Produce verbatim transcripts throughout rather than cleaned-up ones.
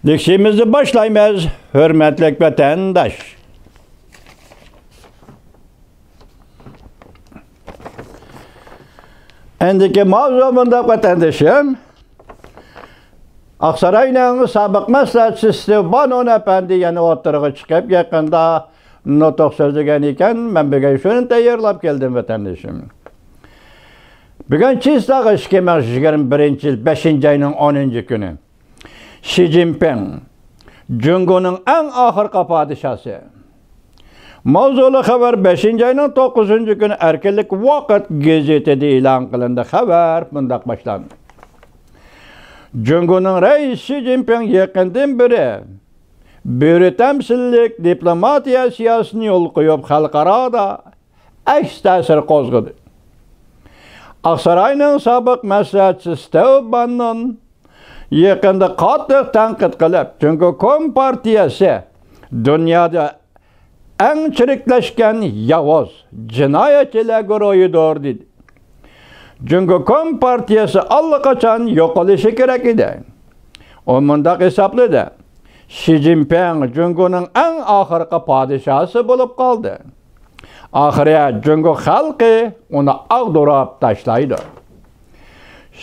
لېكسىيىمىزنى باشلايمىز، ھۆرمەتلىك ۋەتەنداش. ئەندىكى ماۋزۇ مۇنداق، ۋەتەندىشىم. ئاقساراينىڭ سابىق مەسلىھەتچىسى ستېۋ باننون ئەپەندى يەنە ئوتتۇرىغا چىقىپ، يېقىندا نۇتۇق سۆزلىگەن ئىكەن، مەن بۈگۈن شۇنى تەييارلاپ كەلدىم، ۋەتەندىشىم. بۈگۈن چىسلاغا ئىككى مىڭ يىگىرمە بىرىنچى يىل بەشىنچى ئاينىڭ ئونىنچى كۈنى. شى جىنپىڭ، جۇڭگونىڭ ئەڭ ئاخىرقى پادىشاسى. ماۋزۇلۇق خەۋەر بەشىنچى ئاينىڭ توققۇزىنچى كۈنى ئەركىنلىك ۋاقىت گېزىتىدە ئېلان قىلىندى. خەۋەر مۇنداق باشلاندى. جۇڭگونىڭ رەئىسى شى جىنپىڭ يېقىندىن بېرى بىر تەمسىللىك دىپلوماتىيە سىياسىتىنى يولغا قويۇپ، خەلقئارادا ئەكس تەسىر قوزغىدى. ئاقساراينىڭ سابىق مەسلىھەتچىسى ستېۋ باننون يېقىندا قاتتىق تەنقىد قىلىپ، جۇڭگو كومپارتىيەسى دۇنيادا ئەڭ چىرىكلەشكەن ياۋۇز جىنايەتچىلەر گۇرۇھىدۇر، دېدى. جۇڭگو كومپارتىيەسى ئاللىقاچان يوقىلىشى كېرەك ئىدى. ئۇ مۇنداق ھېسابلىدى: شى جىنپىڭ جۇڭگونىڭ ئەڭ ئاخىرقى پادىشاسى بولۇپ قالدى. ئاخىرى جۇڭگو خەلقى ئۇنى ئاغدۇرۇپ تاشلايدۇ.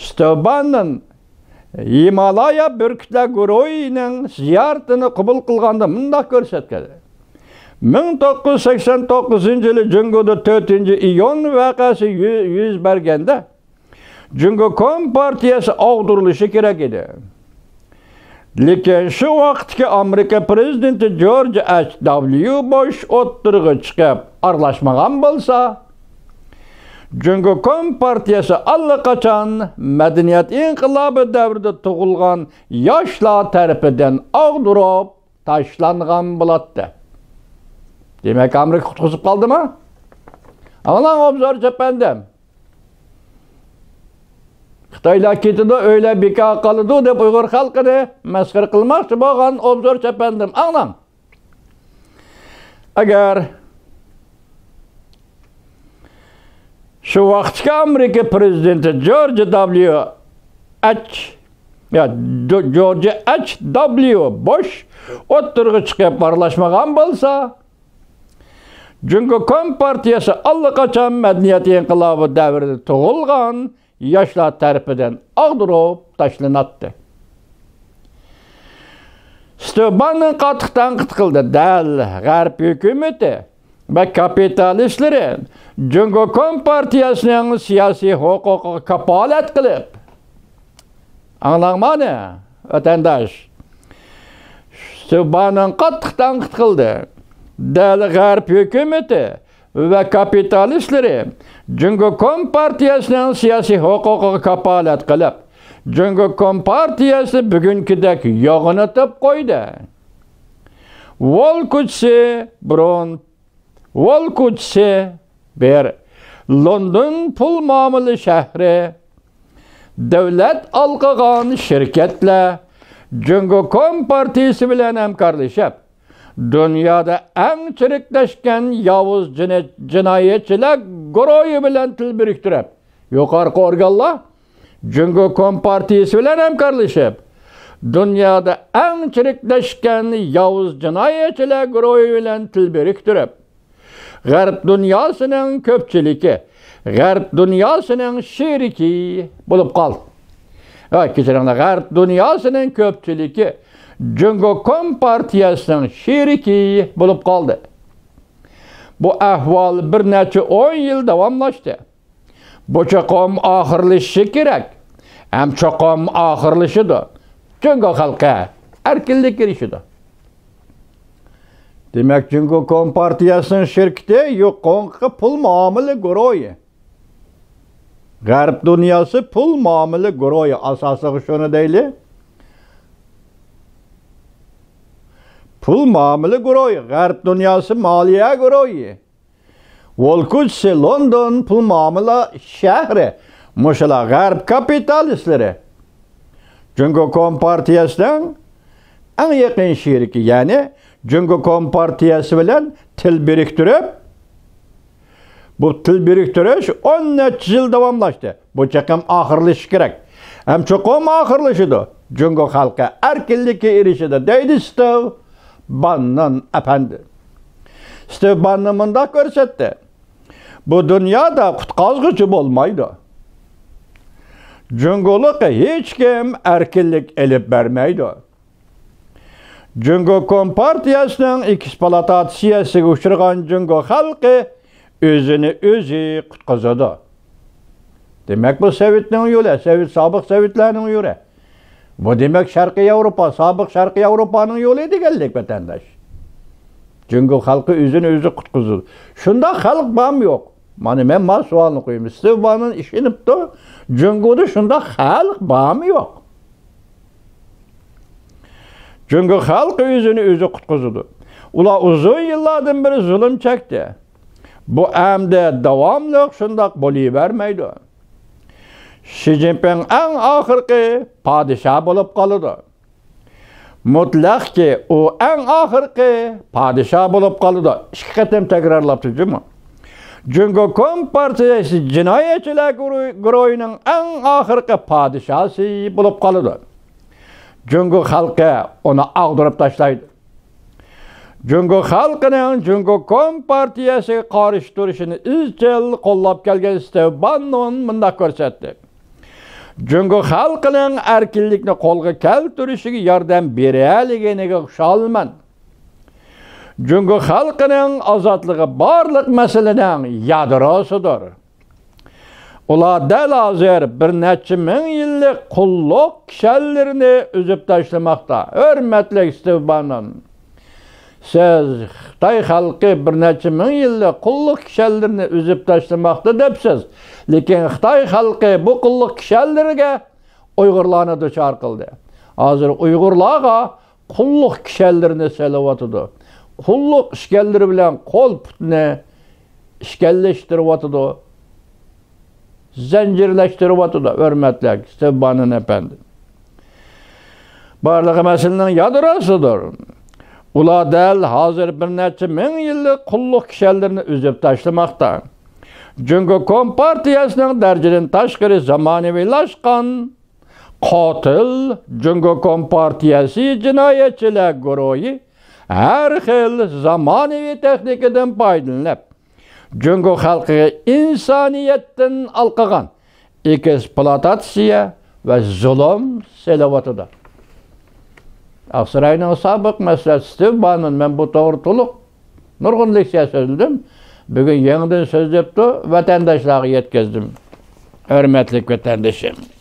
ستېۋ باننون ھىمالايا بۈركۈتلەر گۇرۇھىنىڭ زىيارىتىنى قوبۇل قىلغاندا مۇنداق كۆرسەتكەن: مىڭ توققۇز يۈز سەكسەن توققۇزىنچى يىلى جۇڭگودا تۆتىنچى ئىيۇن ۋەقەسى يۈ-، يۈز بەرگەندە، جۇڭگو كومپارتىيەسى ئاغدۇرۇلۇشى كېرەك ئىدى. لېكىن شۇ ۋاقىتتىكى ئامېرىكا پىرېزىدېنتى جورج ئېچ دابليۇ بۇش ئوتتۇرىغا چىقىپ ئارىلاشمىغان بولسا، جۇڭگو كومپارتىيەسى ئاللىقاچان مەدەنىيەت ئىنقىلابى دەۋرىدە تۇغۇلغان ياشلار تەرىپىدىن ئاغدۇرۇپ تاشلانغان بولاتتى. دېمەك، ئامېرىكا قۇتقۇزۇپ قالدىمۇ؟ ئاڭلاڭ، ئوبزورچى ئەپەندىم. خىتايلار كېتىدۇ، ئۆيلەر بىكار قالىدۇ دەپ ئۇيغۇر خەلقىنى مەسخىرە قىلماقچى بولغان ئوبزورچى ئەپەندىم، ئاڭلاڭ. ئەگەر شۇ ۋاقىتتىكى ئامېرىكا پىرېزىدېنتى جورج دابليۇ ئېچ، يا، جو-، جورج ئېچ دابليۇ بۇش ئوتتۇرىغا چىقىپ ئارىلاشمىغان بولسا، جۇڭگو كومپارتىيەسى ئاللىقاچان مەدەنىيەت ئىنقىلابى دەۋرىدە تۇغۇلغان ياشلار تەرىپىدىن ئاغدۇرۇپ تاشلىناتتى. ستېۋ باننون قاتتىق تەنقىد قىلدى. دەل غەرب ھۆكۈمىتى ۋە كاپىتالىستلىرى جۇڭگو كومپارتىيەسىنىڭ سىياسىي ھوقۇقىغا كاپالەت قىلىپ، ئاڭلاڭ مانا، ۋەتەنداش. ستېۋ باننون قاتتىق تەنقىد قىلدى. دەل غەرب ھۆكۈمىتى ۋە كاپىتالىستلىرى جۇڭگو كومپارتىيەسىنىڭ سىياسىي ھوقۇقىغا كاپالەت قىلىپ، جۇڭگو كومپارتىيەسىنى بۈگۈنكىدەك يوغىنىتىپ قويدى. ۋول كۇچىسى برون، ۋول كۇچىسى بىر، لوندون پۇل مۇئامىلە شەھىرى، دۆلەت ئالقىغان شىركەتلەر جۇڭگو كومپارتىيىسى بىلەن ھەمكارلىشىپ، دۇنيادا ئەڭ چىرىكلەشكەن ياۋۇز جىنە-، جىنايەتچىلەر گۇرۇھى بىلەن تىل بىرىكتۈرۈپ، يۇقىرىقى ئورگانلار جۇڭگو كومپارتىيىسى بىلەن ھەمكارلىشىپ، دۇنيادا ئەڭ چىرىكلەشكەن ياۋۇز جىنايەتچىلەر گۇرۇھى بىلەن تىل بىرىكتۈرۈپ، غەرب دۇنياسىنىڭ كۆپچىلىكى، غەرب دۇنياسىنىڭ شېرىكى بولۇپ قالدى. ھە، كەچۈرۈڭلار، غەرب دۇنياسىنىڭ كۆپچىلىكى جۇڭگو كومپارتىيەسىنىڭ شېرىكى بولۇپ قالدى. بۇ ئەھۋال بىر نەچچە ئون يىل داۋاملاشتى. بۇ چوقۇم ئاخىرلىشىشى كېرەك. ھەم چوقۇم ئاخىرلىشىدۇ. جۇڭگو خەلقى ئەركىنلىككە ئېرىشىدۇ. دېمەك، جۇڭگو كومپارتىيەسىنىڭ شىركىتى يۇقىرىقى پۇل مۇئامىلە گۇرۇھى. غەرب دۇنياسى پۇل مۇئامىلە گۇرۇھى ئاساسىغا شۇنى دەيلى. پۇل مۇئامىلە گۇرۇھى، غەرب دۇنياسى مالىيە گۇرۇھى. ۋول كۇچىسى لوندون پۇل مۇئامىلە شەھىرى. مۇشۇلار غەرب كاپىتالىستلىرى جۇڭگو كومپارتىيەسىنىڭ ئەڭ يېقىن شېرىكى، يەنى جۇڭگو كومپارتىيەسى بىلەن تىل بىرىكتۈرۈپ، بۇ تىل بىرىكتۈرۈش ئون نەچچە يىل داۋاملاشتى. بۇ چېقىم ئاخىرلىشىشى كېرەك. ھەم چوقۇم ئاخىرلىشىدۇ. جۇڭگو خەلقى ئەركىنلىككە ئېرىشىدۇ، دەيدۇ ستېۋ باننون ئەپەندى. ستېۋ باننون مۇنداق كۆرسەتتى: بۇ دۇنيادا قۇتقازغۇچى بولمايدۇ. جۇڭگولۇققا ھېچكىم ئەركىنلىك ئېلىپ بەرمەيدۇ. جۇڭگو كومپارتىيەسىنىڭ ئېكسپلۇئاتاتسىيەسىگە ئۇچرىغان جۇڭگو خەلقى ئۆزىنى ئۆزى قۇتقۇزىدۇ. دېمەك، بۇ سوۋېتنىڭ يولى، سوۋېت، سابىق سوۋېتلارنىڭ يولى. بۇ دېمەك، شەرقىي ياۋروپا، سابىق شەرقىي ياۋروپانىڭ يولى دېگەنلىك، ۋەتەنداش. جۇڭگو خەلقى ئۆزىنى ئۆزى قۇتقۇزىدۇ. شۇنداق خەلق بارمۇ يوق؟ مانا مەن مانا سوئالنى قويىمەن. ستېۋ باننون ئىشىنىپتۇ، جۇڭگودا شۇنداق خەلق بارمۇ يوق؟ جۇڭگو خەلقى ئۆزىنى ئۆزى قۇتقۇزىدۇ. ئۇلار ئۇزۇن يىللاردىن بېرى زۇلۇم چەكتى. بۇ ئەمدى داۋاملىق شۇنداق بولۇۋەرمەيدۇ. شى جىنپىڭ ئەڭ ئاخىرقى پادىشاھ بولۇپ قالىدۇ. مۇتلەقكى ئۇ ئەڭ ئاخىرقى پادىشاھ بولۇپ قالىدۇ. ئىككى قېتىم تەكرارلاپتۇ جۇمۇ. جۇڭگو كومپارتىيەسى جىنايەتچىلەر گۇرۇ-، گۇرۇھىنىڭ ئەڭ ئاخىرقى پادىشاھى بولۇپ قالىدۇ. جۇڭگو خەلقى ئۇنى ئاغدۇرۇپ تاشلايدۇ. جۇڭگو خەلقىنىڭ جۇڭگو كومپارتىيەسىگە قارشى تۇرۇشىنى ئىزچىل قوللاپ كەلگەن ستېۋ باننون مۇنداق كۆرسەتتى: جۇڭگو خەلقىنىڭ ئەركىنلىكنى قولغا كەلتۈرۈشىگە ياردەم بېرەلىگىنىگە خۇشالمەن. جۇڭگو خەلقىنىڭ ئازادلىقى بارلىق مەسىلىنىڭ يادروسىدۇر. ئۇلار دەل ھازىر بىر نەچچە مىڭ يىللىق قۇللۇق كىشەنلىرىنى ئۈزۈپ تاشلىماقتا. ھۆرمەتلىك ستېۋ باننون، سىز خىتاي خەلقى بىر نەچچە مىڭ يىللىق قۇللۇق كىشەنلىرىنى ئۈزۈپ تاشلىماقتا دەپسىز. لېكىن خىتاي خەلقى بۇ قۇللۇق كىشەنلىرىگە ئۇيغۇرلارنى دۇچار قىلدى. ھازىر ئۇيغۇرلارغا قۇللۇق كىشەنلىرىنى سېلىۋاتىدۇ. قۇللۇق ئىشكەنلىرى بىلەن قول پۇتنى ئىشكەنلەشتۈرۈۋاتىدۇ، زەنجىرلەشتۈرۈۋاتىدۇ، ھۆرمەتلىك ستېۋ باننون ئەپەندى. بارلىقى مەسىلىنىڭ يادروسىدۇر. ئۇلار دەل ھازىر بىر نەچچە مىڭ يىللىق قۇللۇق كىشەنلىرىنى ئۈزۈپ تاشلىماقتا. جۇڭگو كومپارتىيەسىنىڭ دەرىجىدىن تاشقىرى زامانىۋىلاشقان قاتىل جۇڭگو كومپارتىيەسى جىنايەتچىلەر گۇرۇھى ھەر خىل زامانىۋى تېخنىكىدىن پايدىلىنىپ، جۇڭگو خەلقىگە ئىنسانىيەتتىن ھالقىغان ئېكسپلۇئاتاتسىيە ۋە زۇلۇم سېلىۋاتىدۇ. ئاقساراينىڭ سابىق مەسلىھەتچىسى ستېۋ باننون، مەن بۇ توغرا تولۇق نۇرغۇن لېكسىيە سۆزلىدىم. بۈگۈن يېڭىدىن سۆزلەپتۇ، ۋەتەنداشلارغا يەتكۈزدۈم. ھۆرمەتلىك ۋەتەندىشىم.